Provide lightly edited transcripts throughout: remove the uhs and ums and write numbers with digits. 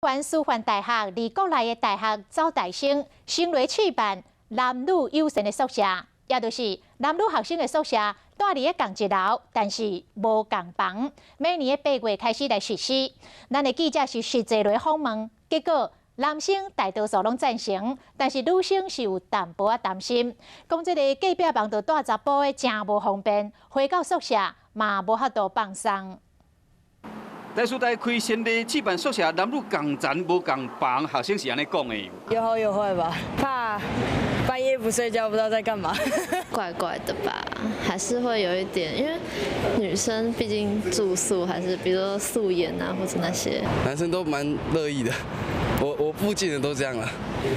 灣師範大學佇國內的大學走大生，先來試辦男女友善的宿舍，也就是男女學生的宿舍蹛佇咧仝一樓，但是無仝房。明年的8月開始來實施。咱的記者是實際來訪問，結果男生大多數攏贊成，但是女生是有淡薄仔擔心，講這个隔壁房就蹛查埔的誠無方便，回到宿舍嘛無法度放鬆。台師大開先例試辦宿舍男女仝層無仝房，學生是按呢講的。有好有壞吧，怕半夜不睡覺不知道在幹嘛。怪怪的吧，還是會有一點，因為女生畢竟住宿還是比如說素顏啊或者那些。男生都蠻樂意的，我附近的都這樣了，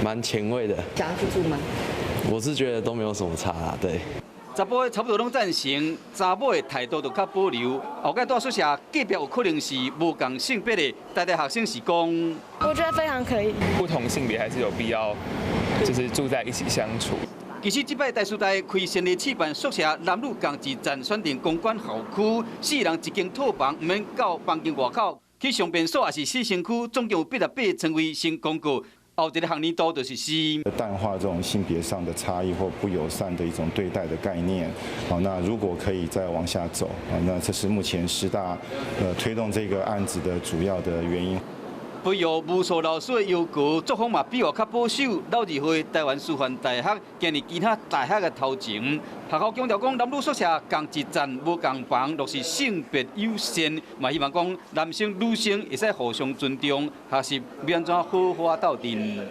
蠻前衛的。想要去住嗎？我是覺得都沒有什麼差啊，對。查埔的差不多攏贊成，查某的態度就較保留。後蓋蹛宿舍隔壁有可能是無仝性別的，台大學生是講，我覺得非常可以。不同性別還是有必要，就是住在一起相處。其實這擺台師大開先例試辦宿舍男女仝一層選定公館校區，四人一間套房，毋免到房間外口去上便所，也是洗身軀，總共有88床位先公告。後一个學年度就是是淡化這種性別上的差異或不友善的一種對待的概念。好，那如果可以再往下走，啊，那這是目前師大推動這個案子的主要的原因。不有無數老師的要求，作風嘛比我較保守。老二歲台灣師範大學今年其他大學的頭前，學校強調講男女宿舍仝一層無仝房，落實性別友善，嘛希望講男生女生會使互相尊重，學習欲按怎好好鬥陣。